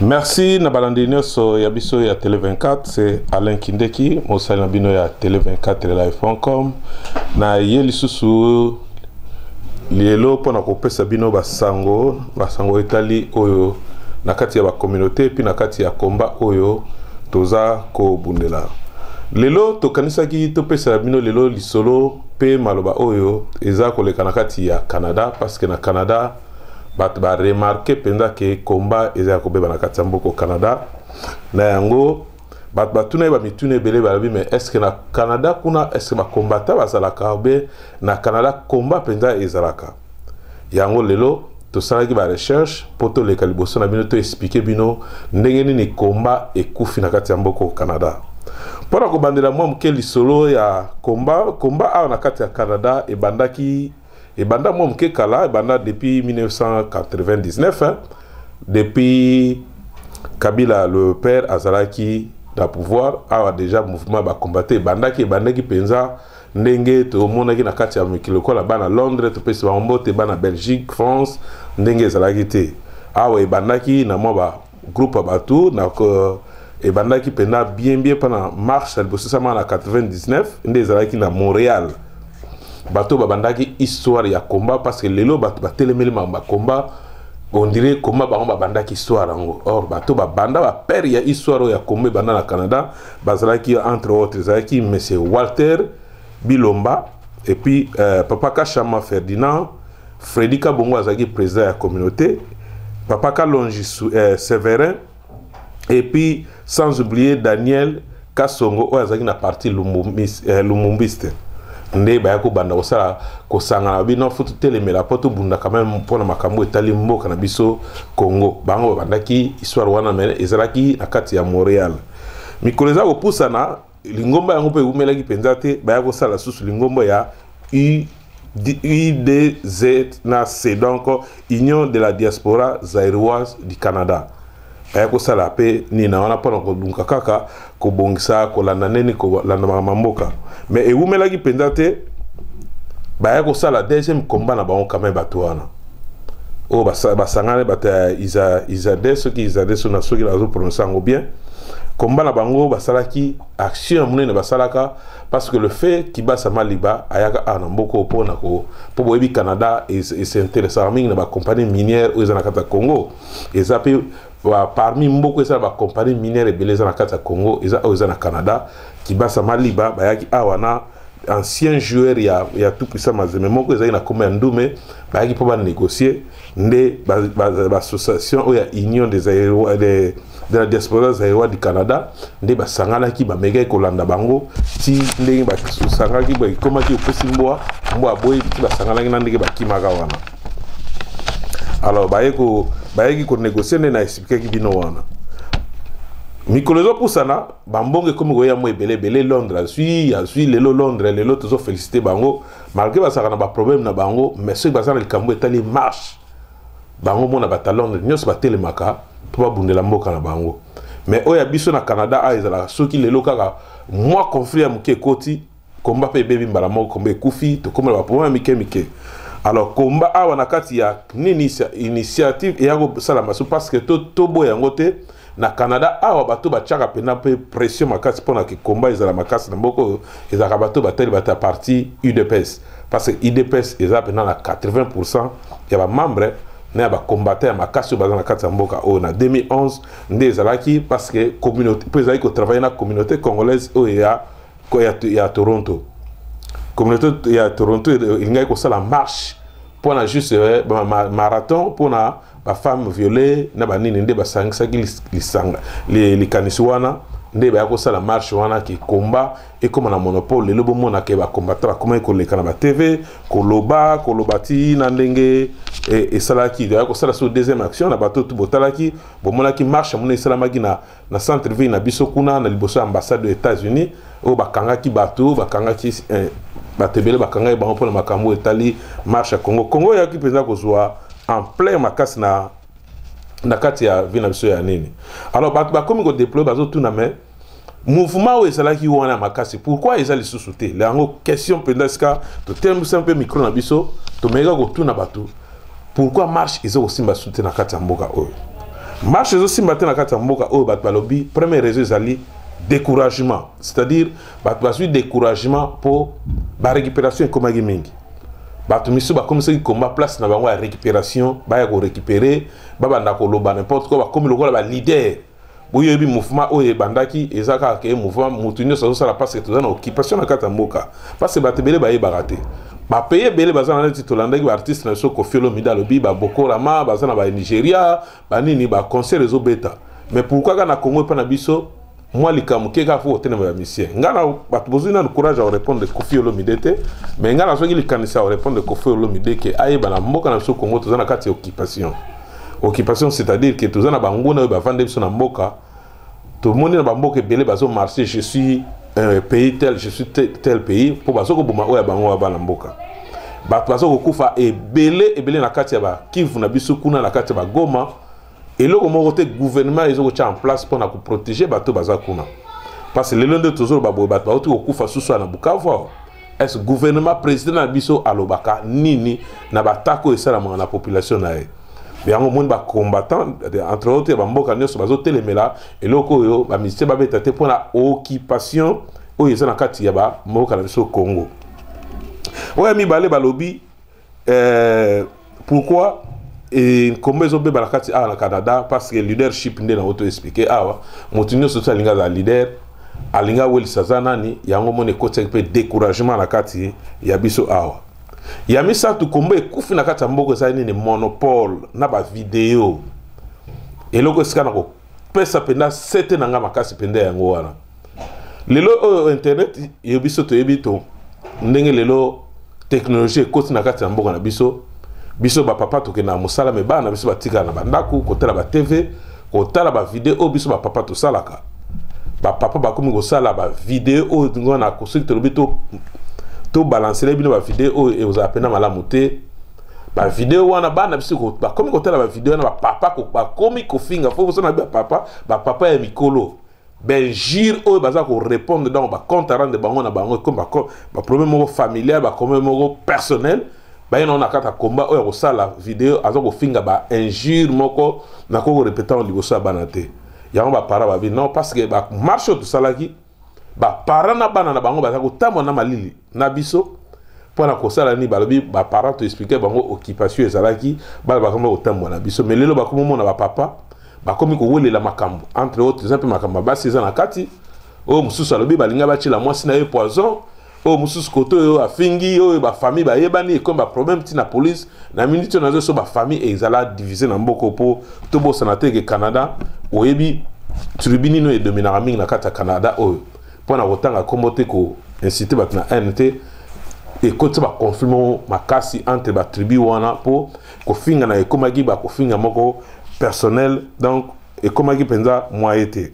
Merci na balandi nyonso ya biso ya Tele 24, c'est Alain Kindeki, mosali na bino ya Tele 24 live.com. Na ye lisusu lelo mpo na kopesa bino basango, basango etali oyo na kati ya bacommunauté mpe na kati ya komba oyo toza kobundela. Lelo tokanisaki topesela bino lelo lisolo mpe maloba oyo eza koleka na kati ya Canada, parce que na Canada bato ba remarquer mpenza ke combat eza ya kobeba na kati ya mboka Canada. Na yango bato batuna ye bamituna ebele, balobi mais est ce que na Canada kuna est ce que bacombattant bazalaka obe na Canada combat mpenza ezalaka? Yango lelo tosalaki ba recherche mpo toleka liboso na bino, to expliquer bino ndenge nini combat ekufi na kati ya mboka Canada. Mpona kobandela mwa moke lisolo ya combat, combat awa na kati ya Canada ebandaki, ebanda mwa moke kala, ebanda depuis 1999, hein? Depuis Kabila le père azalaki na pouvoir awa, déjà mouvement bacombattant ebandaki, ebandaki mpenza ndenge tomonaki na kati ya mikili lokola bana Londres, topesi bango mbote, bana Belgique, France, ndenge ezalaki te. Awa ebandaki na mwa bagroupe ya bato na ebandaki mpenza bien bien mpona marche ya liboso esalama na 99 nde ezalaki na Montréal. Bato babandaki histoire ya combat, parce que lelo bato batelemeli makambo ya combat, on dirait combat bango babandaki histoire yango. Or bato babanda, bapère ya histoire oyo ya combat ebanda na Canada, bazalaki entre autres, ezalaki monsieur Walter Bilomba et puis papa Kachama Ferdinand, Fredi Kabongo azalaki président ya communauté, papa Kalonji Séverin et puis sans oublier Daniel Kasongo oyo azalaki na parti lumumbiste. Nde baya kobanda kosala kosangana bino, faut totelemela mpo tobunda quand même mpona makambo etali mboka na biso Congo. Bango babandaki histoire wana, mais ezalaki na kati ya Montréal. Mikolo eza kopusana, lingomba yango mpe ewumelaki mpenza te, baya kosala susu lingomba ya UDZ na C, donc Union de la diaspora zaïroise du Canada. Baya kosala mpe nini wana mpona kolunga kaka kobongisa, kolanda nini, kolanda makambo mboka. Mais ewumelaki mpenza te, baya kosala deuxième combat na bango quand même. Bato wana oyo basangani, bato ya Isade, soki Isade, so na soki nazoprononce yango bien, combat na bango basalaki action ya monene basalaka, parce que le fait Kibasa Maliba ayaka awa na mboka oyo mpona ko, mpo boyebi Canada es'intéressaka mingi na bacompagnie minière oyo eza na kati ya Congo. Eza mpe parmi mboka eza na bacompagnie minière ebele eza na kati ya Congo, eza oyo eza na Canada. Kibasa Maliba bayaki awa na ancien joueur ya tout puissant Mazembe moko ezalaki na kombo ya Ndume, bayaki mpo banégocier. Nde baassociation oyo ya Union des de la diaspora zaïrois du Canada nde basanganaki, bamekaki kolanda bango ti ndenge basangaki, ekomaki opesi mbwa, mbwa aboyi, ti basanganaki na ndenge bakimaka wana. Alors bayeki konégocier nde na expliquaki bino wana. Mikolo ezopusana, bambongo ekomi koya mo ebele ebele. Londres azwi lelo, Londres lelo tozofélicité bango malgré bazalaka na baproblème na bango, mais soki baza na likambo etali marche, bango mona bato ya Londres nyonso batelemaka mpo babundela mboka na bango. Mais oyo ya biso na Canada awa ezalaka soki lelo kaka mwa conflit ya moke ekoti, combat mpe ebebi mbala moko, combat ekufi, tokomela baproblème ya mike mike. Alors combat awa na kati ya nini, initiative eya kosalama so, parce que toboya yango te, na Canada awa bato batiaka mpena mpe pression makasi mpona ke combat ezala makasi na mboka oyo, ezalaka bato batali, bato ya parti UDPS, parce que UDPS eza mpena na 80 ya bamembre na ya bacombattant ya makasi oyo baza na kati ya mboka oyo. Na 2011 nde ezalaki, parce que communauté mpo ezalaki kotravaille na communauté congolaise oyo ya Toronto. Communauté ya Toronto elingaki kosala marche mpona juste marathon mpona bafemme violée na banini. Nde basangisaki lisanga likanisi wana, nde baya kosala marche wana ke combat ekóma na monopole. Lelo bomona ke bacombattant bakomaki koleka na batv, koloba koloba ti na ndenge esalaki. Baya kosala so deuxième action na bato tu botalaki, bomonaki marche mona esalamaki na centre ville na biso kuna na liboso ya ambassade des États-Unis, oyo bakangaki bato, bakangaki bato ebele, bakangaki bango mpona makambo etali marche ya Congo. Congo eyaki mpenza kozwa ampleur makasi na kati ya vie na biso ya nini. Alors bato bakomi kodéployer, bazotuna: mais mouvement oyo ezalaki wana makasi, pourquoi eza lisusu te? Yango question mpenza esika totelembisa mpe micro na biso, tomeka kotuna bato pourquoi marche eza kosimba su te na kati ya mboka oyo. Marche ezosimba te na kati ya mboka oyo, bato balobi première raison ezali découragement, c'est-à-dire bato bazwi découragement mpo barécupération ekomaki mingi. Bato misusu bakomisaki komba place na bango ya récupération, baya korécupérer, babanda koloba n'importe quoi, bakomi lokola baleader. Boyebi mouvement oyo ebandaki, eza kaka ke mouvement motu nyonso azosala, parce que toza na occupation na kati ya mboka. Parce que bato ebele bayebaka te, bapays ebele baza na neti tolandaki baartiste na biso Koffi Olomide alobi babokorama baza na banigeria, banini, baconcert ezobeta. Mais pourquoi kaka na Congo epa na biso mwa likambo ke kaka fo kotelema ya musicien? Ngai na bato bozwi nanu courage ya korépondre Koffi Olomide te, mais ngai nazwaki likanisi ya korépondre Koffi Olomide ke ayeba na mboka na biso Congo toza na kati ya occupation. Occupation, c'est-à-dire ke toza na banguna oyo bavande biso na mboka. Tomoni na bamboka ebele bazomarche: "Je suis un pays tel, je suis tel, tel pays", mpo bazo koboma oyo ya bango ya bana mboka. Bato baza kokufa ebele ebele na kati ya bakivu na biso kuna, na kati ya bagoma. Eloko moko te gouvernement ezokotia en place mpona koprotéger bato baza kuna. Parce que lelo nde tozoloba boye, bato bauti kokufa susu na Bukavu awa. Est ce gouvernement, président na biso alobaka nini na batako oyo esalamaka na population na ye? Yango omoni bacombattant, entre autres ya bamboka nyonso, bazotelemela eloko oyo bamusicien babeta te mpona occupation oyo eza na kati ya bamboka na biso Congo. Oyo ya mibale balobi, pourquoi nkombo ezobeba na kati awa na Canada? Parce que leadership nde nango toexpliquer awa. Moto nyonso to alingi azala leader, alingi awelisa aza nani. Yango moni ekotiaki mpe découragement na kati ya biso awa. Ya misato, kombo ekufi na kati ya mboka ezali nini? Monopole na bavideo. Eloko esika na kopesa mpenza sete na nga makasi mpenza, yango wana. Lelo oyo internet yo biso toyebi to ndenge lelo technologie ekoti na kati ya mboka na biso. Biso bapapa tokende na mosala, me bana na biso batikala na bandako kotala batv, kotala bavideo oyo biso bapapa tosalaka. Bapapa bakomi kosala bavideo oyo ngona. Soki tolobi tobalancele bino bavideo oyo, ezala mpenza malamu te. Bavideo wana, bana biso bakomi kotala bavideo wana, bapapa bakomi kofinga. Fo bosana bapapa, bapapa ya mikolo, bainjure oyo baza korépondre. Donc bacompte à rendre bango na bango ekomi baproblème moko familial, baproblème moko personnel. Baye nango na kati ya komba oyo ya kosala video, aza kofinga bainjure moko nakoki korépéter yango liboso ya bana te. Yango baparent babi non, parce que bamarche oyo tosalaki, baparent na bana na bango baza kotambola na malili na biso mpona kosala nini? Balobi baparent, toexpliquer bango occupation ezalaki, bana bakomi kotambola na biso. Mais lelo bakomi omona bapapa bakomi kowelela makambo, entre autres eza mpe makambo ya basi eza na kati. Oyo mosusu alobi balinga batiela mwasi na ye poison, oyo mosusu kote oyo afingi oyo, bafamille bayebani, ekomi baproblème ntina police. Na miniti oyo nazo so, bafamille ezala divise na mboka. Mpo tobosana te ke Canada, oyebi tribu nini oyo edominaka mingi na kati ya Canada oyo? Mpona kotanga nkombo te, koinciter bato na haine te, ekotisa baconflit moko makasi entre batribu wana, mpo kofinga na ekomaki bakofinga moko personnel. Donc ekomaki mpenza moyen te.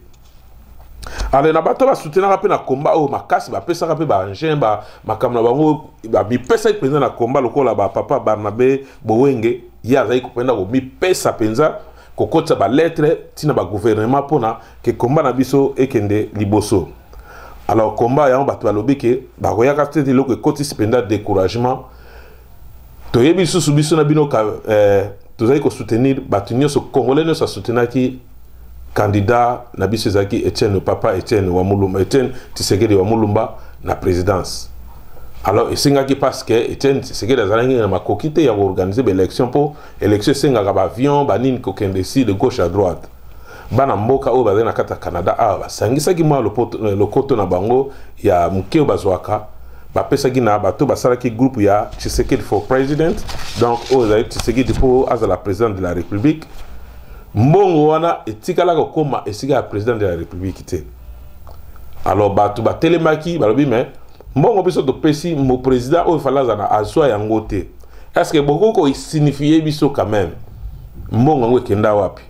Ale na bato basoutenaka mpe na komba oyo makasi, bapesaka mpe baengin, makambo na bango, bamipesaki mpenza na komba, lokola bapapa Barnabe Bowenge. Ye azalaki mpenza komipesa mpenza, kokotisa balettre ntina bagouvernement mpona ke komba na biso ekende liboso. Alors komba yango, bato balobi ke bakoyaka te. Eloko ekotisi mpenza découragement, toyebi lisusu biso na bino tozali kosoutenir bato nyonso, congolais nyonso asoutenaki candidat na biso ezalaki Etienne, papa Etienne wa Mulumba, Etienne Tshisekedi wa Mulumba na présidence. Alors esengaki, parce que Etienne Tshisekedi azalaki na makoki te ya koorganiser baélection, mpo élection esengaka baavion, banini, kokende si de gauche à droite. Bana mboka oyo bazali na kati ya Canada awa basangisaki mwa lokoto na bango ya moke oyo bazwaka, bapesaki na bato basalaki groupe ya Tshisekedi for President, donc oyo ezali Tshisekedi mpo azala président de la République. Mbongo wana etikala kokóma esika ya président de la République te. Alors bato batelemaki, balobi: "Me mbongo biso topesi mo président oyo fala aza na azwa yango te, est ce que bokoki kosignifier biso quand même mbongo yango ekenda wapi?"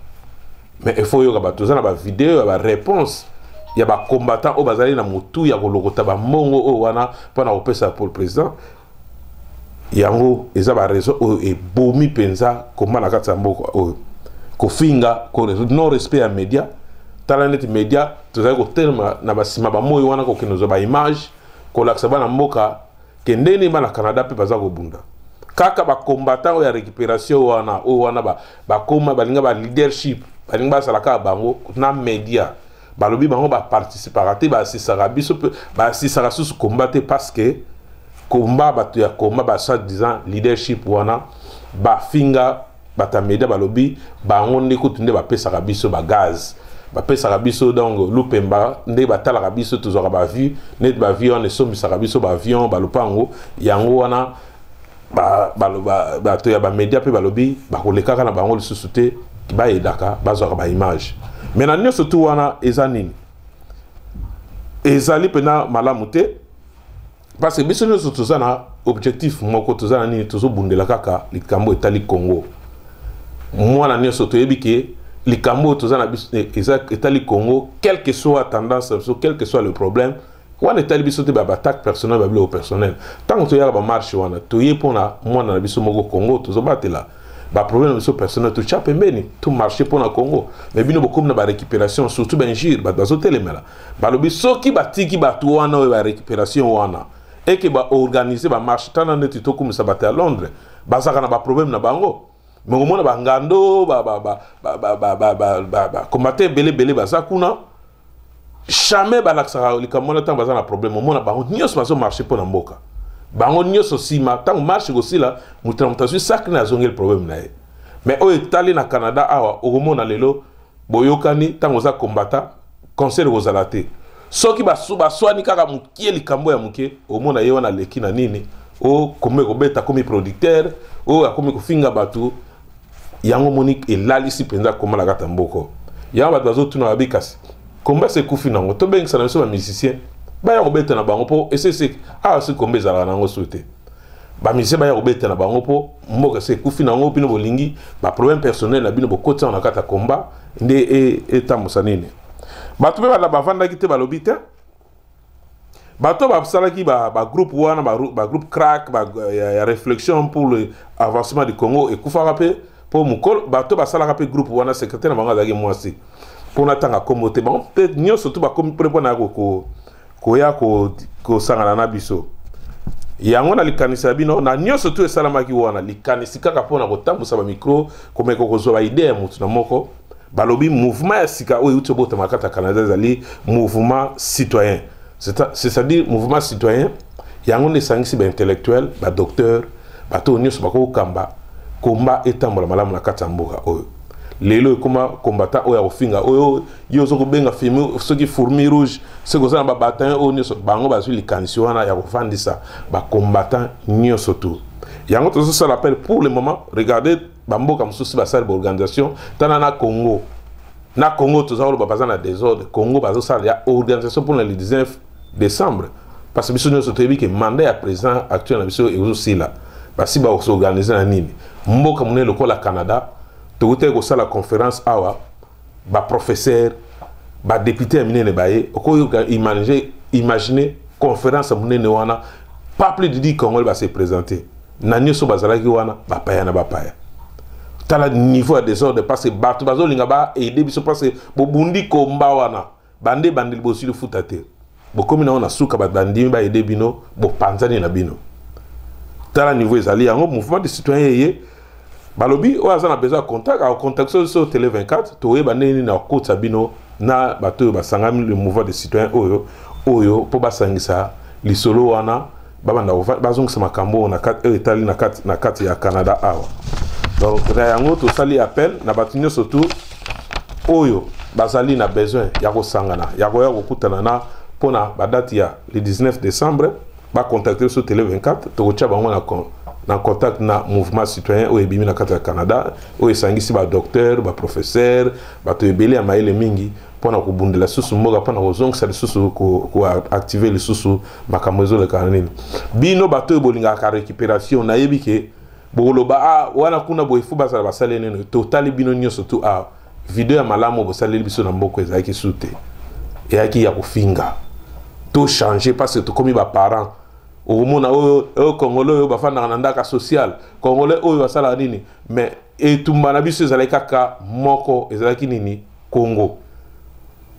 Mais il faut oyoka bato oza na bavideo ya baréponse ya bacombattant oyo bazali na motu ya kolokota bambongo oyo wana mpona kopesa pour le président. Yango eza baraison oyo ebomi mpenza komba na kati ya mboka oyo: kofinga, non respect ya média. Tala neti média, tozali kotelema na basima bamoi wana, kokende kozwa baimage, kolakisa bana mboka ke ndeni bana Canada mpe baza kobunda. Kaka bacombattant oyo ya récupération wana, oyo wana bakoma balinga ba leadership. Balingi bazala kaka bango na media. Balobi bango baparticipaka te, baasisaka biso mpe baasisaka susu combat te, parce que combat, bato ya combat ba soi-disant leadership wana bafinga bato ya media. Balobi bango nde kutu nde bapesaka biso bagaz, bapesaka biso donc lupemba, nde batalaka biso, tozwaka bavue neti bavue wana esombisaka biso baavion, balopango. Yango wana bato ya bamedia mpe balobi bakolekaka na bango lisusu te, bayedaka bazwaka baimage. Mais na nyonso tu wana eza nini? Ezali mpena malamu te, parce que biso nyonso toza na objectif moko. Toza na nini? Tozobundela kaka likambo etali Congo. Mwana nyonso toyebi ke likambo oyo toza na biso eza etali Congo. Quelle que soit tendance na biso, quel que soit le problème wana etali biso te, baattaque personnel, babiloko personnel. Ntango toyaka bamarche wana, toye mpona mwana na biso moko Congo. Tozobatela baproblème na biso personnel, totya pembeni, tomarche mpona Congo. Mais bino bokomi na barécupération, surtout bainjure. Bato bazotelemela, balobi soki batiki bato wana oyo barécupération wana eke baorganize bamarche, tala neti tokumisa bato ya Londres, bazalaka na baproblème na bango, mais omona bangando bakombate ebele ebele baza kuna, jamais balakisaka likambo wana. Ntango baza na problème, omona bango nyonso bazomarche mpo na mboka. Bango nyonso nsima, ntango marche ekosila, moto na moto azwi sac na azongeli problème na ye. Mais oyo etali na Canada awa, okomona lelo boyokani, ntango oza kombata, concert ekozala te. Soki baswani kaka mokie, likambo ya moke, omona ye wana aleki na nini, okomi kobeta, akomi producteur oyo akomi kofinga bato. Yango moni elalisi mpenza koma na kati ya mboka. Yango bato bazotuna, babi kasi combat se ekufi nango, tobengisa na biso bamusicien baya kobeta na bango, mpo esese awa si combat ezalaka nango so te. Bamusicien baya kobeta na bango, mpo mboka se ekufi nango. Bino bolingi baproblème personnel na bino bokotisa na kati ya combat nde etambusa nini? Bato mpe bavandaki te, balobi te. Bato basalaki bagroupe wana, bagroupe crack ya réflexion pour l'avancement du Congo, ekufaka mpe, mpo mokolo bato basalaka mpe groupe wana, secrétaire na bango azalaki mwasi, mpona ntanga nkombo te. Bango mpe nyonso tu bakomi mpe mpona koya kosangana na biso. Yango na likanisi ya bino na nyonso tu esalamaki wana, likanisi kaka mpona kotambusa bamicro, komeka kozwa baidée ya motu na moko. Balobi mouvement ya sika oyo euti obotama kati ya Canada ezali mouvement citoyen, c'est-à-dire mouvement citoyen yango nde esangisi baintellectuel, badocteur, bato oyo nyonso bakokamba combat etambola malamu na kati ya mboka oyo. Lelo ekoma kombata oyo ya kofinga oyo yo oza kobenga fimi, soki fourmi rouge, soki oza na babataillon oyo nyonso. Bango bazwi likanisi wana ya kofandisa bacombattant nyonso tu. Yango tozosala appel pour le moment. Regardez bamboka mosusu basali baorganisation. Tala na Congo, na Congo toza koloba baza na désordre. Congo bazosala ya organisation mpona le 19 décembre, parce que biso nyonso toyebi ke mandat ya président actuel na biso ezosila. Basi bakoorganize na nini? Mboka monene lokola Canada, tokutaki kosala conférence awa, baprofesseur, badéputé ya minene baye. Okoyoka, imagine, imagine conférence ya monene wana, pas plus de 10 Congolais base présenter. Na nyonso bazalaki wana, bapaya na bapaya. Tala niveau ya désordre, parce que bato bazolinga baaider biso, parce que bobundi combat wana bande bandeli, bosili futa te, bokomi nango na suka, bato bandimi baaider bino, bopanzani na bino. Tala niveau ezali. Yango mouvement de citoyen eye, balobi oyo aza na besoin ya contact, akocontacte biso Télé 24, toyeba ndenge nini akotisa bino na bato oyo basangami le mouvement de citoyen oyo mpo basangisa lisolo wana, babanda bazongisa makambo oyo oyo etali na kati ya Canada awa. Donc na yango tosali appel na bato nyonso tu oyo bazali na besoin ya kosangana, ya koya kokutana na mpona badate ya le 19 décembre, bacontacte biso Télé 24, tokotia bango na contact na mouvement citoyen oyo ebimi na kati ya Canada, oyo esangisi badocteur, baprofesseur, bato ebele ya mayele mingi mpona kobundela lisusu mboka, mpona kozongisa lisusu, koactive lisusu makambo ezoleka na nini. Bino bato oyo bolingaka récupération, nayebi ke bokoloba ah, wana kuna boye fu bazala basali nini. Totali bino nyonso tu awa, video ya malamu bosaleli biso na mboka ezalaki su te, eyaki ya kofinga. Tochange, parce que tokomi baparent. Okomona oyo oyo Congolais oyo bafandaka na ndaka social, Congolais oyo basalaka nini. Mais etumba na biso ezalaki kaka moko, ezalaki nini? Congo.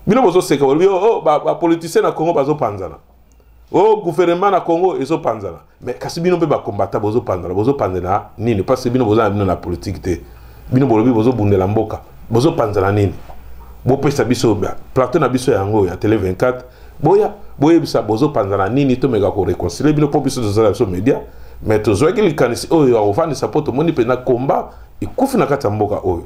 Bino bozoseka, bolobi oh, bapoliticien na Congo bazopanzana, o gouvernement na Congo ezopanzana. Mais kasi bino mpe bakombata bozopanzana, bozopanzana nini? Parce que bino boza na bino na politique te. Bino bolobi bozobundela mboka. Bozopanzana nini? Bopesa biso plateau na biso yango ya Tele 24. Boya boyebisa bozopanzana nini, tomeka koréconcilier bino, mpo biso tozala biso média. Mais tozwaki likanisi oyo ya kofandisa, mpo tomoni mpenza combat ekufi na kati ya mboka oyo.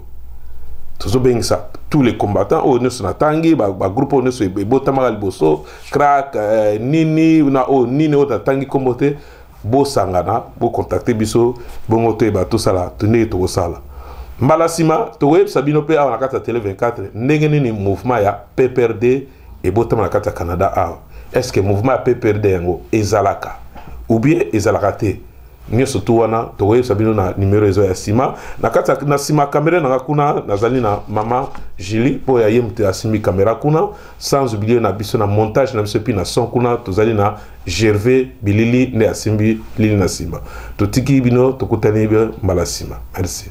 Tozobengisa tous les combattants oyo nyonso natangi, bagroupe oyo nyonso ebotamaka liboso, crack, nini na oyo nini oyo natangi nkombo te. Bosangana, bocontacter biso, bongo toyeba tosala ndenge tokosala. Mbala nsima tokoyebisa bino mpe awa na kati ya Tele 24 ndenge nini mouvement ya PPRD ebotama na kati ya Canada awa. Est ce que mouvement ya PPRD yango ezalaka ou bien ezalaka te? Nyonso tu wana tokoyebisa bino na numero ezo ya nsima. Na kati na nsima kamera nanga kuna, nazali na mama Julie, mpo ya ye moto asimbi kamera kuna. Sans oublier na biso na montage na biso, et puis na son kuna tozali na Gervais Bilili, nde asimbi lili na nsima. Totiki bino, tokutani mbala nsima. Merci.